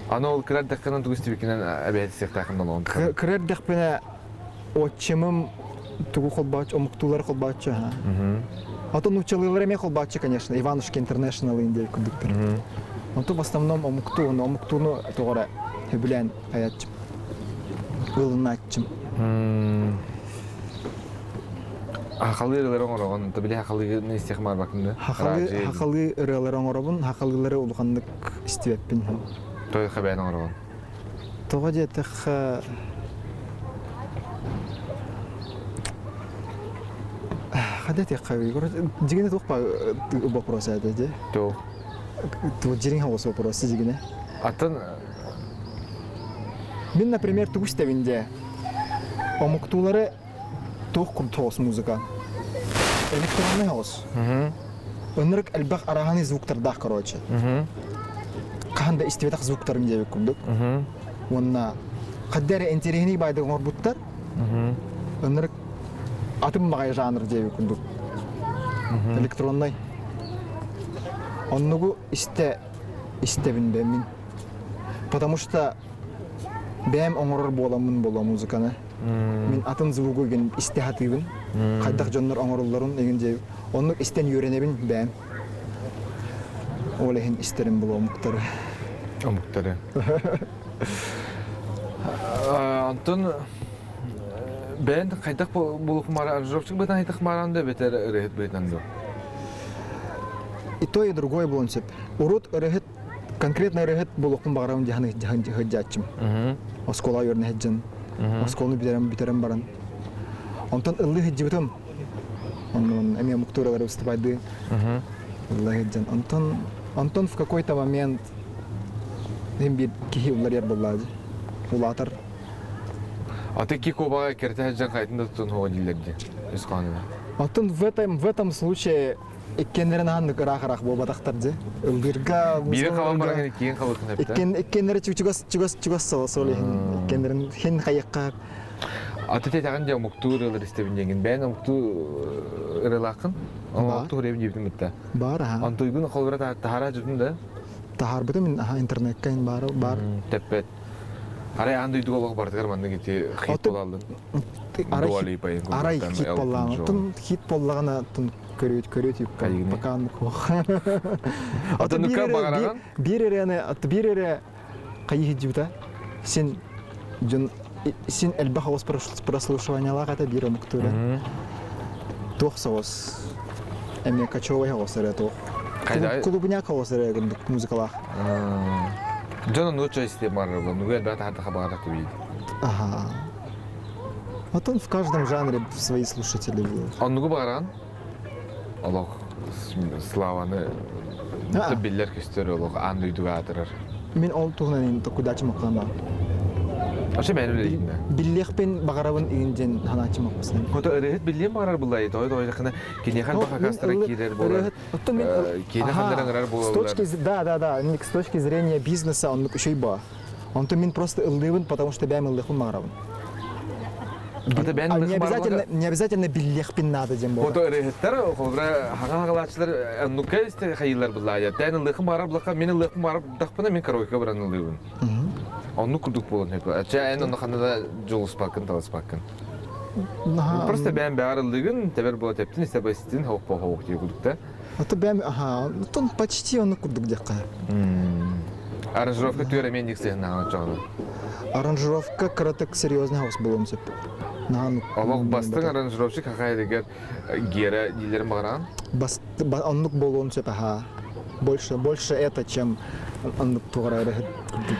Аны ол кыра эрдэххинэн тугу истибиккинэн эбэһээт олоҕун. Кыра эрдэхпинэ отчимым тугу холбооччу, омуктуулары холбооччу аха. А то нууччалыылары эмиэ холбооччу, конечно, Иванушки International диэн курдуктар. Онтон в основном омуктуу, омуктууну тоҕо эрэ сөбүлээн айааччым, ылынааччым. Хахалыы ырыалары оҥороҕун, то били хахалыыны истиэх маарбакын да? Хахалыы, хахалыы ырыалары оҥоробун, хахалыылары улаханнык истибэппин. Той хабээн оҥороҕун? Тоҕо диэтэххэ, хада этиэххэ, дьигинэ туох вопрос это дии? Туох? Дьириҥ хаҕыс вопрос дьигинэ. Атын Мин, например, тугу истэбин дии? Омуктуулары туох курдук музыка? Электронный хаҕыс. Ынырык элбэх араһаны звуктардаах, короче. Хаһан да истибэтэх звуктарым диэбит курдук. Уонна хадда эрэ интэриэһинэй баайдык оҥорбуттар. Ынырык атын баҕайы жанр диэбит курдук. Электроннай. Оннугу истэ истэбин бэм мин. Потому что бэйэм оҥорор буоламмын буолуо музыканы. Мин атын звугу игин истэ сатыыбын. Хайдах дьоннор оҥороллорун игин дьэ оннук истэн үөрэнэбин бэйэм. Ол иһин истэрим булуо омуктары. Омуктары. Онтон бэйэн хайдах булукмара аранжировщик бытан хайдах баран да бэтэр ырыһыт быһытан дуо? И то, и другое буолуон сөп. Урут ырыһыт конкретно ырыһыт булуохпун баҕарабын дьаһан сылдьааччым. Оскуола үөрэнэ сылдьан, оскуоланы бүтэрэн бүтэрэн баран. Онтон ыллыы сылдьыбытым. Оннун эмиэ омуктууралары выступайдыы ыллыы сылдьан. Онтон онтон в какой-то момент син биир киһи уларыйар буоллаа дии. Улаатар. А ты кикобаҕа кэртэ сылдьан хайтын да тутун хуо дииллэр дии. Үс хаанына. Оттон в этом в этом случае иккиэннэрин ааннык ыраах-ыраах буолбатахтар дии. Ыллыырга, Биири халан баран киин халытын эптэ. Иккиэн иккиэннэрэ чугас чугас чугас сол сол иһин иккиэннэрин хин хайыкка Аты тэтэҕин дьэ омуктуу ырыалар истэбин диэҥин. Бэйэн омуктуу ырыалааххын? Омуктуу ырыабын диэбитин кытта. Баар аха. Онтуйгун холбура таһара дьутун да? Таһаарбытым мин аха интернекка баар баар. Тэппэт. Арай аан дойдуга олох бардыгар маннык ити хит буолаллын. Арай арай хит буоллаҕына, тун хит буоллаҕына тун көрүөт көрүөт юкка пока оннук Отоннукка баҕараҕын? Биир эрэни биир эрэ хайыы сылдьыбыта. Син дьон син элбэх оҕус прослушиваниялаах этэ биир омуктуура. Туох соҕус эмиэ кочевой оҕус эрэ туох. Клубняк оҕус эрэ курдук музыкалаах. Дьон оннук чөйсте барар нугу элбэх таһарда баҕарар тибийди. Ага. Потом в каждом жанре свои слушатели будут. Оннугу баҕаран олох славаны биллэр көстөр олох аан дойдуга аатырар. Мин ол туһунан токудаачым оккан баар. Вообще мен үлэлиин да. Биллиэхпин баҕарабын игин диэн ханааччым оккусна. Хото ырыһыт биллиэн баҕарар буллай той той хана киниэхэ баха хакастара киирэр буолар. Оттон мен Киинэ ханнаран ырар С буолаллар. точки да да да с точки зрения бизнеса оннук үчүй баа. Онтон мин просто ыллыыбын, потому что бэйэм ыллыахпын баҕарабын. Это бэйэн А не обязательно, не обязательно биллиэхпин надо диэн буолар. Фото ырыһыттар, холобура, хаҥа-хаҥалааччылар оннукка истэ хайыылар буллаайа. Тээн ыллыахым баҕарар буллахха, мин ыллыахпын баҕарар мин караоке баран ыллыыбын. Оннук курдук буолан сөп. Чэ, эн онно ханна да дьулуспаккын, таласпаккын. Просто бэйэм бэҕэр ыллыгын, тэбэр буола тэптин, истэ бастин, хоп-хоп дии курдук да. А то бэм, аха, тон почти оннук курдук диэххэ. Аранжировка түөр эмиэ ник сыһыннаҕына чоҕуна. Аранжировка кыратык серьезный хаус буолуон сөп. Наһаа Олох бастыҥ аранжировщик хахайдыгар Гера дииллэрин баҕараҕын? Оннук буолуон сөп аха. Больше, больше это, чем оннук тугара эрэ курдук.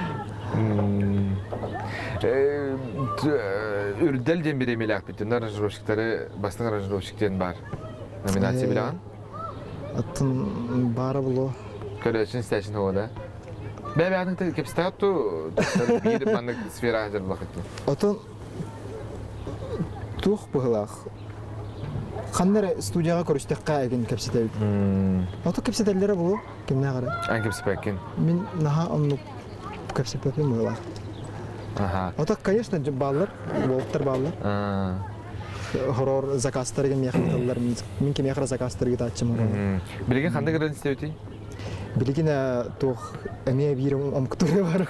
Үрдэл диэн бириэмэлээхпит. Аранжировщиктары бастыҥ аранжировщик диэн баар. Номинация билэҕин? Атын баара булуо. Көрөөччүн истээчин да? Бэйэ-бэйэҕин кэпсэтэҕит ту биир маннык сфера дьарыллахыт Отон туох быһылаах ханна эрэ студияҕа көрүстэххэ эгин кэпсэтэбит. Ото кэпсэтэллэрэ булуо кимнээх эрэ. Эн кэпсэппэккин. Мин наһаа оннук кэпсэппэппин быһылаах. Ото, конечно, бааллар, уолаттар бааллар. Хорор заказтарга миэхэ ыыталлар, мин кимиэхэ заказтарга ыытааччым. Билигин ханнык ырыаны истэбитий? Билигин туох эмиэ биир омуктары бар.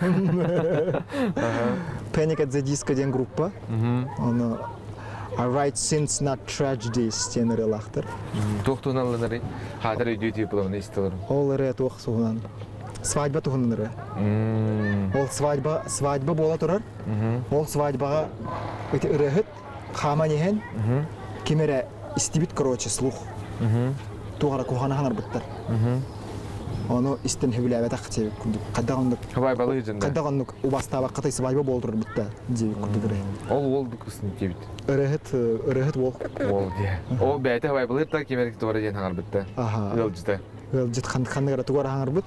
Panic at the Disco диэн группа. Оны I write sins not tragedies диэн ырыалаахтар. Туох туһунан ылынарый? Хаатар өйдүү тип истэлэрим. Ол ырыа туох туһунан? Свадьба туһунан ырыа. Ол свадьба свадьба буола турар. Ол свадьбаҕа ити ырыаһыт хааман иһэн ким эрэ истибит короче слух. Туох эрэ куһаҕаны хаҥарбыттар. Ону истэн сөбүлээбэтэх диэбит курдук. Хайдах оннук Свадьбалыы дьонда. Хайдах оннук убастаабаккатай свадьба буола турар битта диэбит курдук ырыаһыт. Ол уол кысын диэбит. Ырыаһыт ырыаһыт уол. Уол диэ. Ол бэйэтэ свадьбалыыр та ким эрэ туора диэн хаҥарбытта. Ыалдьыта. Ыалдьыт ханнык эрэ тугу эрэ хаҥарбыт.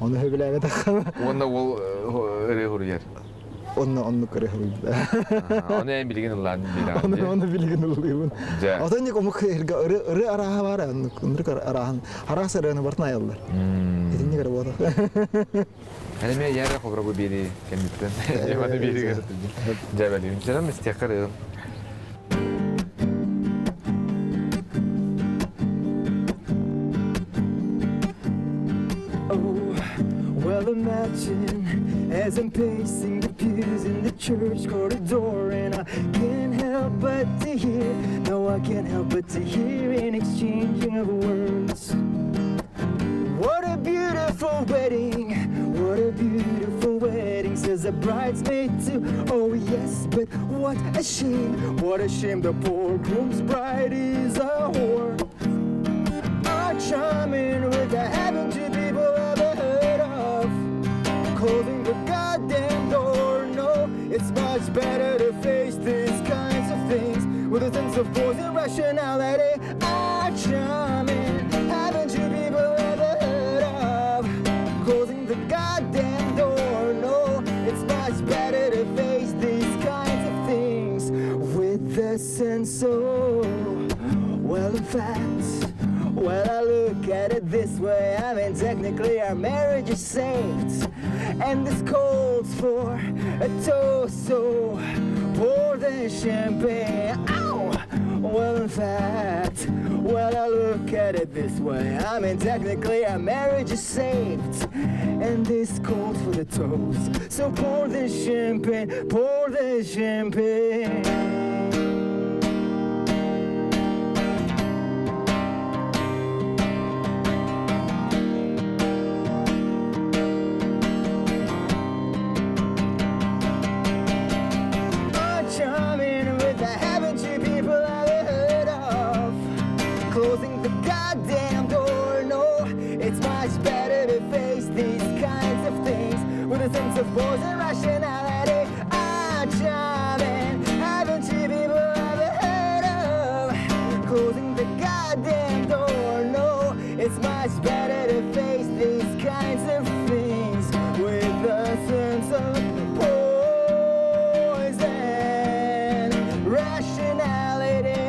Ону сөбүлээбэтэх. Уонна уол ырыа суруйар. Онно оннук ырыа суруйда. Ону эн билигин ыллаан билэҕин. Ону ону билигин ыллыыбын. Отон ник омук ырыа ырыа арааһа баар оннук ынырык арааһын араас ырыаны барытын айаллар. Итинник эрэ буолар. Эн эмиэ яра хобро бу биэри кэнниттэн. Маны биэри Дьэ бэлиим. Чэнэн истиэххэ ырыам. Oh, well, imagine as I'm pacing the pews in the church corridor, and I can't help but to hear, no, I can't help but to hear an exchanging of words. What a beautiful wedding, what a beautiful wedding, says the bridesmaid too. Oh, yes, but what a shame, what a shame the poor groom's bride is a whore. I chime in with the haven't you people ever heard of? Closing the goddamn door, no, it's much better to face these kinds of things with a sense of poise and rationality. I chime in, haven't you people ever heard of? Closing the goddamn door, no, it's much better to face these kinds of things with a sense of, well, in fact, well, I look at it this way. I mean, technically, our marriage is saved. And this calls for a toast, so pour the champagne. Ow! Well, in fact, well, I look at it this way. I mean, technically, our marriage is saved. And this calls for the toast. So pour the champagne, pour the champagne. I'm charming with the haven't you people ever heard of? Closing the goddamn door, no, it's much better to face these kinds of things with a sense of poise and rationality. I'm charming, haven't you people ever heard of? Closing the goddamn door, no, it's much better to face these kinds of things with a sense of poise and rationality.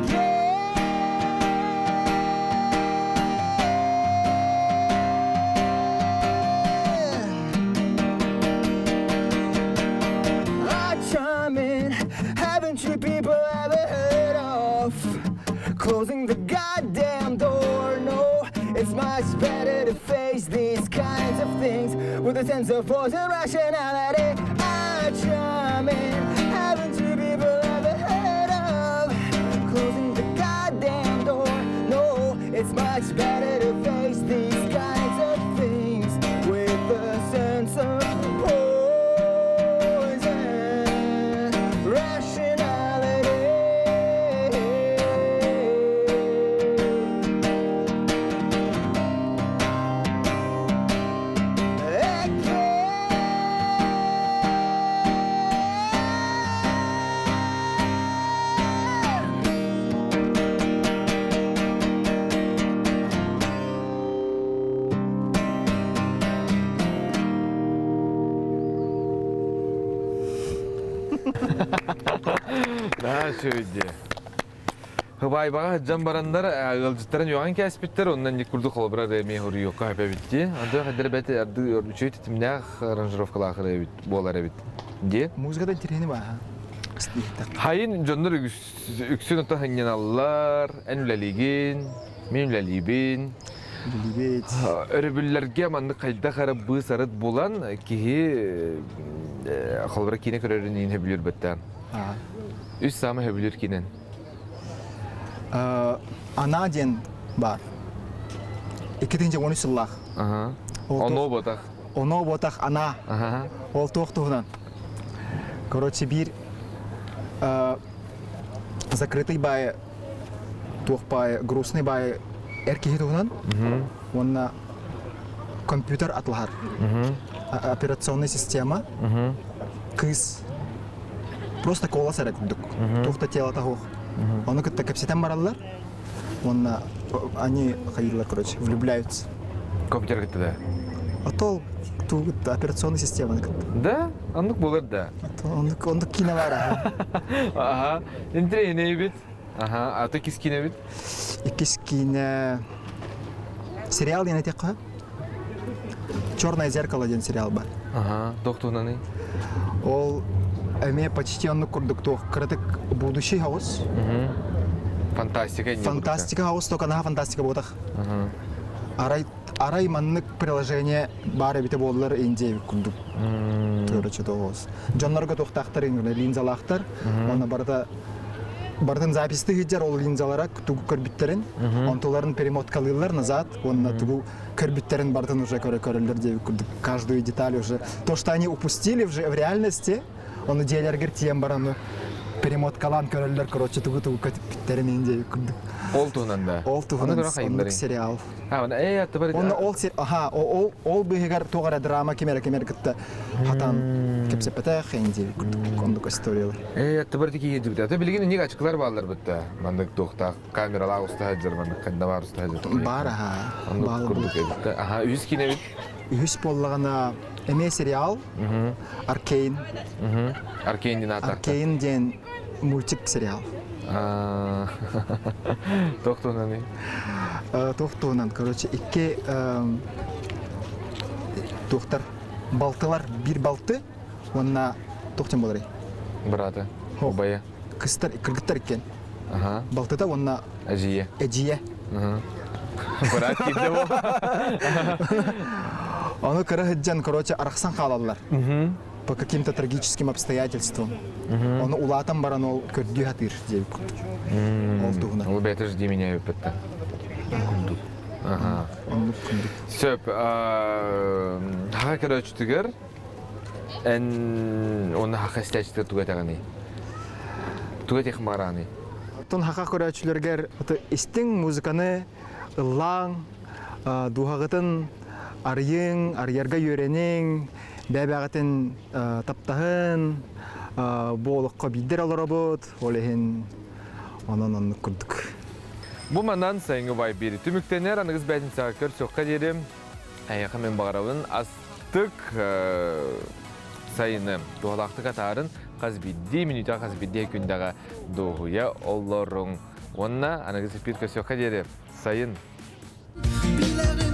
Again. I chime in, haven't you people ever heard of closing the goddamn door? No, it's much better to face these kinds of things with a sense of force and rationality. I chime in, haven't you people ever heard of closing the goddamn door? No, it's much better to face these kinds of things with a sense of poise and rationality. Again. Да, үчүгэй. Хыбаайбаҕа сылдьан бараннар ыалдьыттарын үөҕэн кээспиттэр, онно инник курдук холобура ырыа хоруйуохха сөп эбит дии. Антон хайдара бэт арды үчүгэй тэтимнээх аранжировкалаах ырыа эбит буолар эбит дии. Музыкада интэриэһини бааһа. Хайын дьоннор үксүн ото хынньаналлар, эн үлэлиигин, мин үлэлиибин. Үлэлиибит. Өрөбүллэргэ маннык хайдах эрэ быыс-арыт булан киһи холобура киинэ көрөрүн иин сөбүлүүр бэттэ. Үс саамай сөбүлүүр киинэн. Ана диэн баар. 2013 сыллаах. Оно ботах. Оно ботах ана. Ол туох туһунан. Короче, биир закрытый баай туох баай грустный баай эр киһи туһунан уонна компьютер атлаһар операционная система кыыс просто колос эрэ курдук туох да тело суох ону кытта кэпсэтэн бараллар уонна они хайыылар короче влюбляются компьютер кытта да а то кытта операционная системаны кытта да оннук буолар да оннук оннук киинэ баар аха аха интриэнэ эбит аха а то иккис киинэ эбит иккис киинэ сериал диэн этиэххэ Черное зеркало диэн сериал бар. Ага, туох туһунаный? Ол эмиэ почти оннук курдук туох кыратык будущий хаос. Фантастика Фантастика хаос, только наһаа фантастика буотах. Арай арай маннык приложение баар эбитэ буоллар Индия курдук. Короче, тоҕус. Дьоннорго туохтаахтар линзалаахтар. Онно барыта барытын записьты сылдьар ол линзалара тугу көрбүттэрин, онтуларын перемоткалыыллар назад, уонна тугу көрбүттэрин барытын уже көрө көрөллөр диэбит курдук каждую деталь уже то что они упустили в, в реальности ону дьиэлэргэр тиийэн баран перемоткалаан көрөллөр короче тугу тугу көтүппүттэрин иһин диэбит курдук ол туһунан да ол туһунан оннук сериал онно ол аха ол ол быыһыгар туох эрэ драма ким эрэ ким эрэ кытта хатан кэпсэппэтэх иһин диэбит курдук оннук историялар э аттыбар тикиһи дибитэ билигин инник ачыкылар бааллар бытта маннык туохтаах камералаах уста сылдьар маннык ханна баар уста сылдьар баар аха оннук курдук эбит аха үһүс киинэбит үһүс буоллаҕына эмиэ сериал Аркейн Аркейн диэн ааттаах Аркейн диэн мультик сериал туох туһунан туох туһунан короче икки туохтар балтылар биир балты уонна туох диэн буоларый быраата убайа кыстар кыргыттар иккиэн Балтыта уонна Эдьиийэ. Эдьиийэ. Быраат киирдэ бу. Ону кыра сылдьан, короче, арахсан хаалаллар. По каким-то трагическим обстоятельствам. Ону улаатан баран ол көрдүү сатыыр диэбит курдук. Ол туһунан. Ол бэйэтэ жди меня эппитте. Курдук. Ага. Оннук курдук. Сөп. Хаха көрөөччүтүгэр Эн уонна хаха истээччитигэр тугу этэҕиний? Тугу этиэх баҕараҕыный? Оттон хаха көрөөччүлэргэр истиҥ музыканы ыллааҥ, дууһаҕытын арыйыҥ, арыйарга үөрэниҥ, бэйэ-бэйэҕитин таптаһын, бу олоххо биирдэ эрэ олоробут, ол иһин онон оннук курдук. Бу манан сайыҥҥы бай биэри түмүктэнэр, аныгыс бээтинсэҕэ көрсүөххэ диэри. Эйиэхэ мин баҕарабын астык сайыны туһалаахтык атаарын хас биирдии мүнүүтэ хас биирдии күндэҕэ дуоһуйа олоруҥ. Уонна аныгы сиппиир көрсүөххэ диэри сайын. Билэҕин.